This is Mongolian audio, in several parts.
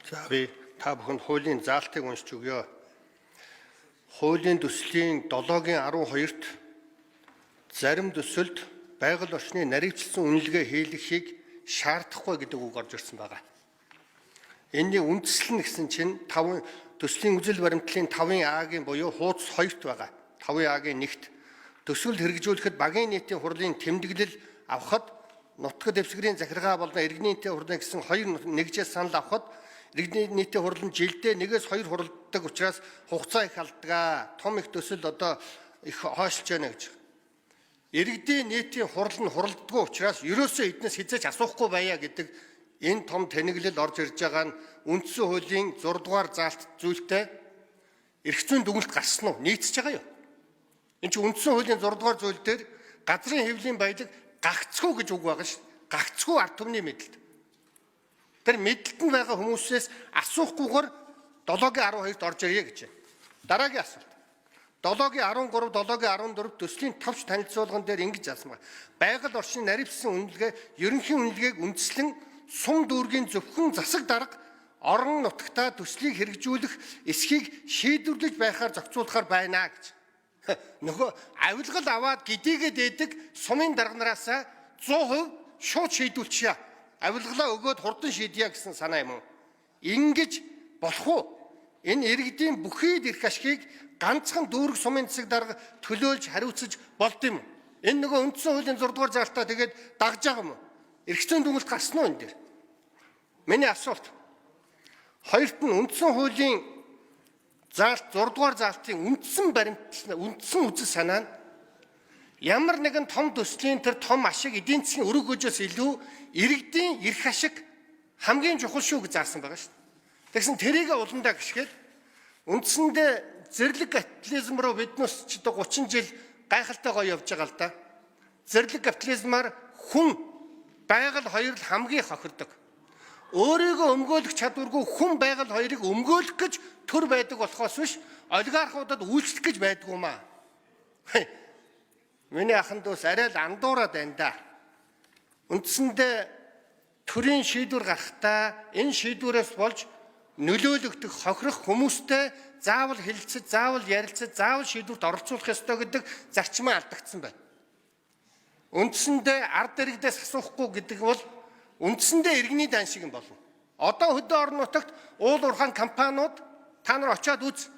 За, би та бүхэнд хуулийн заалтыг уншиж өгье. Хуулийн төслийн 7-гийн 12-т зарим төсөлд байгаль орчны наривчлсан үнэлгээ хийлгэхийг шаардахгүй гэдэг үг орж ирсэн байгаа. Энэний үндсэл нь гэсэн чинь 5 төслийн үзэл баримтлалын 5-ын А-гийн буюу хууц 2-т байгаа. 5-ын А-гийн 1-т төсөл хэрэгжүүлэхэд багийн нийтийн хурлын тэмдэглэл авахад нутаг дэвсгэрийн захиргаа болон иргэний нийтийн хурлын гэсэн хоёр нэгжээс санал авахад иргэний нийтийн хурал нь жилдээ 1-ээс 2 хуралддаг учраас хугацаа их алддаг. Том их төсөл одоо их хойшилж байна гэж. Иргэдийн нийтийн хурал нь хуралддаггүй учраас ерөөсөө эднээс хизээч асуухгүй байя гэдэг энэ том тэнэглэл орж ирж байгаа нь үндсэн хуулийн 6 дугаар заалт зүйлтэй эрх зүйн дүгнэлт гарсан уу? Нийцэж байгаа юу? Энд чинь үндсэн хуулийн 6 дугаар зүйл дээр газрын хэвлийн баялаг гагцхүү гэж үг байгаа шүү. Гагцхүү ард түмний мэдлэлт. Тэр мэдлэлт нь байгаа хүмүүсээс асуухгүйгээр 7-гийн 12-т орж ирье гэж байна. Дараагийн асуулт. 7-гийн 13, 7-гийн 14 төслийн товч танилцуулган дээр ингэж заасан байна. Байгаль орчны наривчсан үнэлгээ, ерөнхий үнэлгээг үндэслэн сум дүүргийн зөвхөн засаг дарга орон нутагтаа төслийг хэрэгжүүлэх эсхийг шийдвэрлэж байхаар зохицуулахар байна гэж. Нөгөө авилгал аваад гэдийгээ дээдэг сумын дарга нараас 100% шууд шийдүүлчихье. Авилгалаа өгөөд хурдан шийдье гэсэн санаа юм уу? Ингэж болох уу? Энэ иргэдийн бүхий л эрх ашигыг ганцхан дүүрэг сумын засаг дарга төлөөлж хариуцаж болд юм уу? Энэ нөгөө үндсэн хуулийн 6 дугаар заалтаа тэгээд дагж байгаа юм уу? Эрх зүйн дүгнэлт гарсан уу энэ дээр? Миний асуулт. Хоёрт нь үндсэн хуулийн заалт 6 дугаар заалтын үндсэн баримтлал, үндсэн үзэл санаа нь ямар нэгэн том төслийн тэр том ашиг эдийн засгийн өрөг өгөөжөөс илүү иргэдийн эрх ашиг хамгийн чухал шүү гэж заасан байгаа шүү дээ. Тэгсэн тэрийг уландаа гიშгээд үндсэндээ зэрлэг капитализм руу биднээс ч одоо 30 жил гайхалтай гоё явж байгаа л да. Зэрлэг капитализмаар хүн байгаль хоёр л хамгийн хохирдог. Өөрийгөө өмгөөлөх чадваргүй хүн байгаль хоёрыг өмгөөлөх гэж төр байдаг болохоос биш олигархуудад үйлчлэх гэж байдгүй маа. Миний ахан дүүс арай л андуураад байна да. Үндсэндээ төрийн шийдвэр гарахдаа энэ шийдвэрээс болж нөлөөлөгдөх хохирох хүмүүстэй заавал хэлэлцэж, заавал ярилцаж, заавал шийдвэрт оролцуулах ёстой гэдэг зарчмаа алдагдсан байна. Үндсэндээ ард иргэдээс асуухгүй гэдэг бол үндсэндээ иргэний дан шиг юм болно. Одоо хөдөө орон нутагт уул уурхайн компаниуд та нар очиад үз.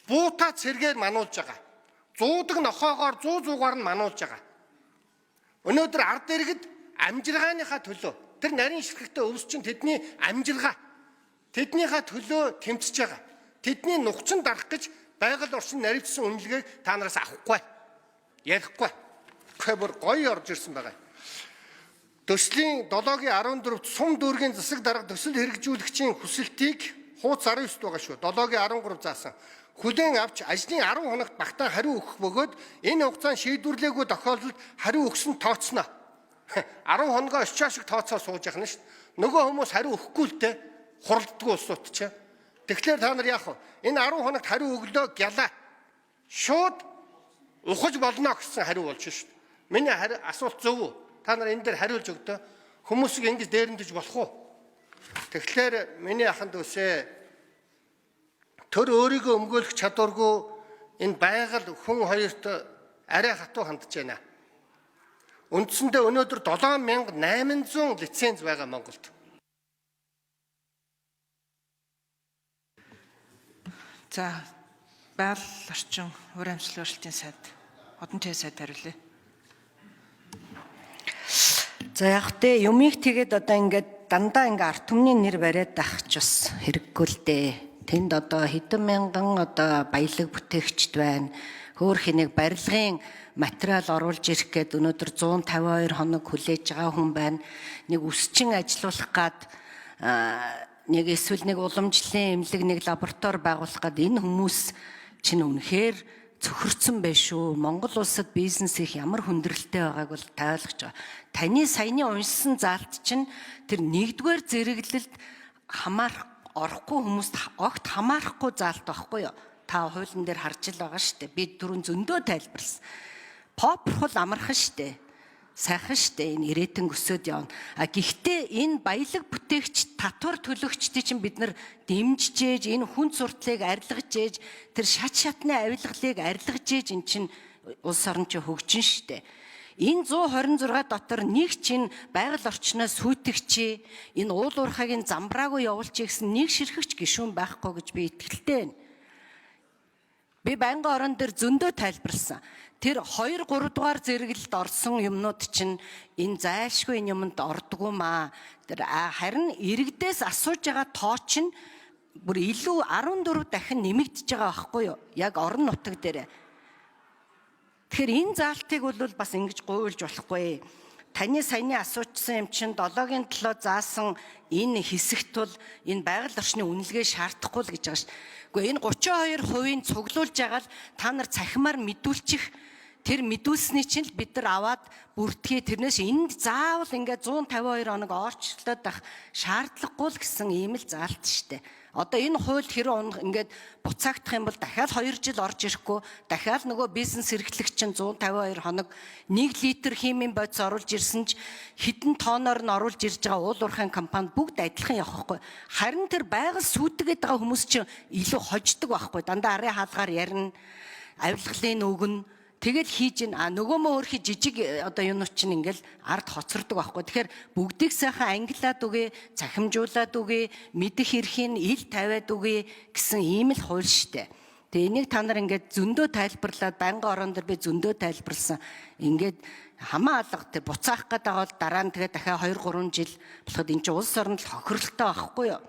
Буута цэргээр мануулж байгаа. Зуудаг нохоогоор 100 зуугаар нь мануулж байгаа. Өнөөдөр ард иргэд амжиргааныхаа төлөө тэр нарийн ширхэгтэй өвс чинь тэдний амжиргаа. Тэднийхээ төлөө тэмцэж байгаа. Тэдний нухчин дарах гэж байгаль орчин наривчсан үнэлгээг та нараас авахгүй. Ярихгүй. Гэхдээ бүр гоё орж ирсэн байгаа. Төслийн 7-гийн 14-т сум дүүргийн засаг дарга төсөл хэрэгжүүлэгчийн хүсэлтийг хууц 19-т байгаа шүү. 7-гийн 13 заасан. Хүлээн авч ажлын 10 хоногт багтаа хариу өгөх бөгөөд энэ хугацаанд шийдвэрлээгүй тохиолдолд хариу өгсөн тооцно. 10 хоногоо очиа шиг тооцоо сууж яхна шүү. Нөгөө хүмүүс хариу өгөхгүй л дээ. Хуралддаггүй улсууд чи. Тэгэхээр та нар яах вэ? Энэ 10 хоногт хариу өглөө гялаа. Шууд ухаж болно гэсэн хариу болж шүү. Миний асуулт зөв үү? Та нар энэ дээр хариулж өгдөө. Хүмүүсийг ингэж дээрэмдэж болох уу? Тэгэхээр миний ахан дүүсээ төр өөрийгөө өмгөөлөх чадваргүй энэ байгаль хүн хоёрт арай хатуу хандж байна. Үндсэндээ өнөөдөр 7800 лиценз байгаа Монголд. За, байгаль орчин уур амьсгалын өөрчлөлтийн сайд Одон сайд хариулъя. За, яг тэ юмыг тэгээд одоо ингээд дандаа ингээ ард түмний нэр бариад байх ч бас хэрэггүй л дээ. Тэнд одоо хэдэн мянган одоо баялаг бүтээгчд байна. Хөөх нэг барилгын материал оруулж ирэх гээд өнөөдөр 152 хоног хүлээж байгаа хүн байна. Нэг үсчин ажилуулах гад нэг эсвэл нэг уламжлалын эмнэлэг нэг лаборатори байгуулах гад энэ хүмүүс чинь үнэхээр цөхөрцөн байх шүү. Монгол улсад бизнес их ямар хүндрэлтэй байгааг бол та ойлгож байгаа. Таны саяны уншсан заалт чинь тэр нэгдүгээр зэрэглэлд хамаарах орохгүй хүмүүст огт хамаарахгүй заалт байхгүй юу? Та хуулийн дээр харж л байгаа шүү дээ. Би түрүүн зөндөө тайлбарласан. Попрхол амархан шүү дээ. Сайхан штэ, энэ ирэтэн өсөөд явна. А гэхдээ энэ баялаг бүтээгч татвар төлөгчдийг чинь бид нар дэмжиж, энэ хүн суртлыг арилгаж ээж, тэр шат шатны авилгалыг арилгаж ээж эн чинь улс орн чинь хөгжин штэ. Энэ 126 дотор нэг чинь байгаль орчноо сүйтгэгчээ, энэ уул уурхайг замбраагүй явуулчих гэсэн нэг ширхэгч гишүүн байхгүй гэж би итгэлтэй байна. Би байнгын орон дээр зөндөө тайлбарласан. Тэр 2 3 дугаар зэрэглэлд орсон юмнууд чинь энэ зайлшгүй энэ юмд ордгоо маа. Тэр харин иргэдээс асууж байгаа тоо чинь бүр илүү 14 дахин нэмэгдэж байгаа байхгүй юу? Яг орон нутаг дээр. Тэгэхээр энэ заалтыг бол бас ингэж гуйлж болохгүй. Таны саяны асуучсан юм чинь 7-гийн төлөө заасан энэ хэсэгт бол энэ байгаль орчны үнэлгээ шаардахгүй л гэж байгаа шүү. Гэхдээ энэ 32%-ийн цуглуулж байгаа л та нар цахимаар мэдүүлчих, тэр мэдүүлсний чинь л бид нар аваад бүртгэе, тэрнээс энд заавал ингээд 152 хоног орчлоод ах шаардлагагүй л гэсэн ийм л заалт штэ. Одоо энэ хууль хэрэг ингээд буцаагдах юм бол дахиад 2 жил орж ирэхгүй, дахиад нөгөө бизнес эрхлэгч чинь 152 хоног 1 литр химийн бодис оруулж ирсэн ч хэдэн тоноор нь оруулж ирж байгаа уул уурхайн компани бүгд адилхан явах байхгүй. Харин тэр байгаль сүйтгээд байгаа хүмүүс чинь илүү хождог байхгүй. Дандаа арын хаалгаар ярина, авилгалын өгнө. Тэгэл хийж гин, а нөгөө мөө өөрхий жижиг одоо юунууд чинь ингээл ард хоцордог байхгүй. Тэгэхээр бүгдийг сайхан ангилаад үгүй, цахимжуулаад үгүй, мэдэх эрхийг ил тавиад үгүй гэсэн ийм л хууль штэ. Тэгээ энийг та нар ингээд зөндөө тайлбарлаад, байнгын орон дээр би зөндөө тайлбарлсан. Ингээд хамаа алга тэр буцаах гэдэг бол дараа нь тэгээ дахиад 2 3 жил болоход эн чинь улс орнд л хохиролтой байхгүй юу?